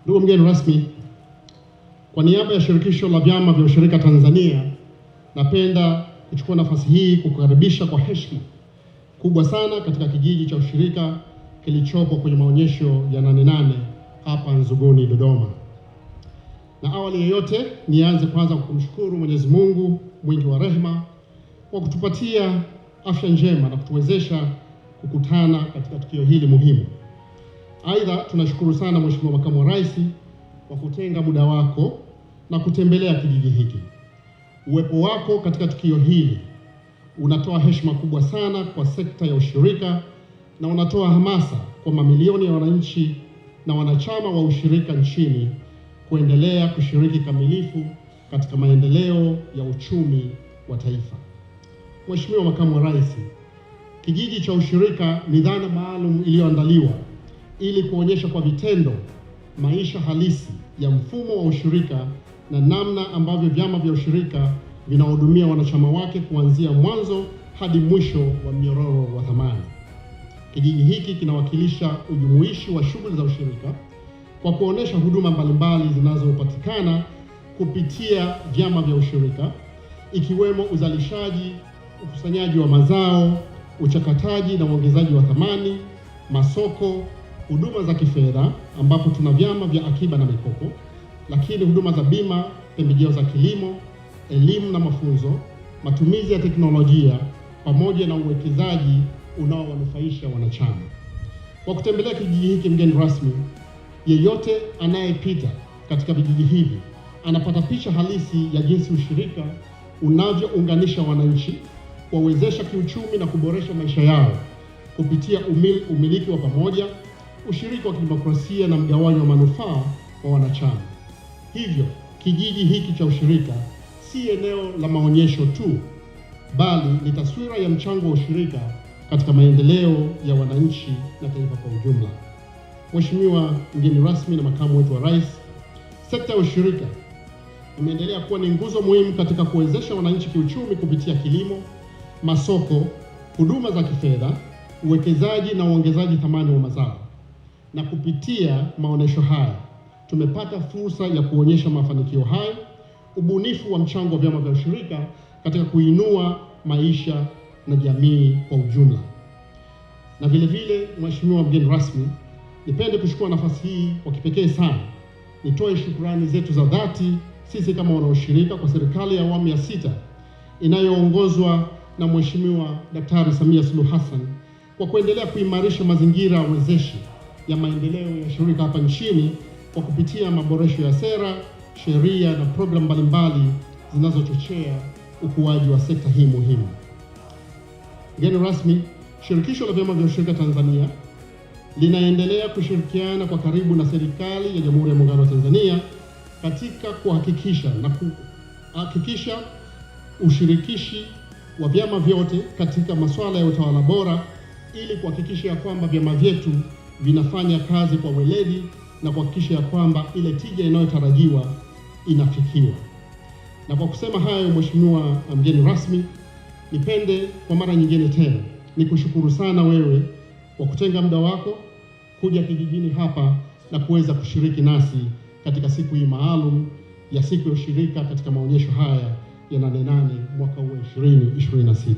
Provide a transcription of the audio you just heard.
Ndugu mgeni rasmi, kwa niaba ya Shirikisho la Vyama vya Ushirika Tanzania, napenda kuchukua nafasi hii kukukaribisha kwa heshima kubwa sana katika kijiji cha ushirika kilichopo kwenye maonyesho ya Nane Nane hapa Nzuguni, Dodoma. Na awali ya yote nianze kwanza kwa kumshukuru Mwenyezi Mungu mwingi wa rehema kwa kutupatia afya njema na kutuwezesha kukutana katika tukio hili muhimu. Aidha, tunashukuru sana Mheshimiwa Makamu wa Rais kwa kutenga muda wako na kutembelea kijiji hiki. Uwepo wako katika tukio hili unatoa heshima kubwa sana kwa sekta ya ushirika na unatoa hamasa kwa mamilioni ya wananchi na wanachama wa ushirika nchini kuendelea kushiriki kamilifu katika maendeleo ya uchumi wa taifa. Mheshimiwa Makamu wa Rais, kijiji cha ushirika ni dhana maalum iliyoandaliwa ili kuonyesha kwa vitendo maisha halisi ya mfumo wa ushirika na namna ambavyo vyama vya ushirika vinahudumia wanachama wake kuanzia mwanzo hadi mwisho wa mnyororo wa thamani. Kijiji hiki kinawakilisha ujumuishi wa shughuli za ushirika kwa kuonesha huduma mbalimbali zinazopatikana kupitia vyama vya ushirika, ikiwemo uzalishaji, ukusanyaji wa mazao, uchakataji na uongezaji wa thamani, masoko, huduma za kifedha ambapo tuna vyama vya akiba na mikopo, lakini huduma za bima, pembejeo za kilimo, elimu na mafunzo, matumizi ya teknolojia pamoja na uwekezaji unaowanufaisha wanachama. Kwa kutembelea kijiji hiki, mgeni rasmi, yeyote anayepita katika vijiji hivi anapata picha halisi ya jinsi ushirika unavyounganisha wananchi, kuwawezesha kiuchumi na kuboresha maisha yao kupitia umiliki wa pamoja, ushirika wa kidemokrasia na mgawanyo wa manufaa kwa wanachama. Hivyo, kijiji hiki cha ushirika si eneo la maonyesho tu, bali ni taswira ya mchango wa ushirika katika maendeleo ya wananchi na taifa kwa ujumla. Mheshimiwa mgeni rasmi na makamu wetu wa rais, sekta ya ushirika imeendelea kuwa ni nguzo muhimu katika kuwezesha wananchi kiuchumi kupitia kilimo, masoko, huduma za kifedha, uwekezaji na uongezaji thamani wa mazao. Na kupitia maonesho haya tumepata fursa ya kuonyesha mafanikio hayo, ubunifu wa mchango wa vyama vya ushirika katika kuinua maisha na jamii kwa ujumla. Na vile vile, Mheshimiwa mgeni rasmi, nipende kuchukua nafasi hii kwa kipekee sana nitoe shukrani zetu za dhati sisi kama wanaushirika kwa serikali ya awamu ya sita inayoongozwa na Mheshimiwa Daktari Samia Suluhu Hassan kwa kuendelea kuimarisha mazingira wezeshi ya maendeleo ya shirika hapa nchini kwa kupitia maboresho ya sera, sheria na programu mbalimbali zinazochochea ukuaji wa sekta hii muhimu. Mgeni rasmi, Shirikisho la Vyama vya Ushirika Tanzania linaendelea kushirikiana kwa karibu na serikali ya Jamhuri ya Muungano wa Tanzania katika kuhakikisha na kuhakikisha ushirikishi wa vyama vyote katika masuala ya utawala bora ili kuhakikisha ya kwamba vyama vyetu vinafanya kazi kwa weledi na kuhakikisha ya kwamba ile tija inayotarajiwa inafikiwa. Na kwa kusema hayo, Mheshimiwa mgeni rasmi, nipende kwa mara nyingine tena nikushukuru sana wewe kwa kutenga muda wako kuja kijijini hapa na kuweza kushiriki nasi katika siku hii maalum ya siku ya ushirika katika maonyesho haya ya Nane Nane mwaka huu 2026.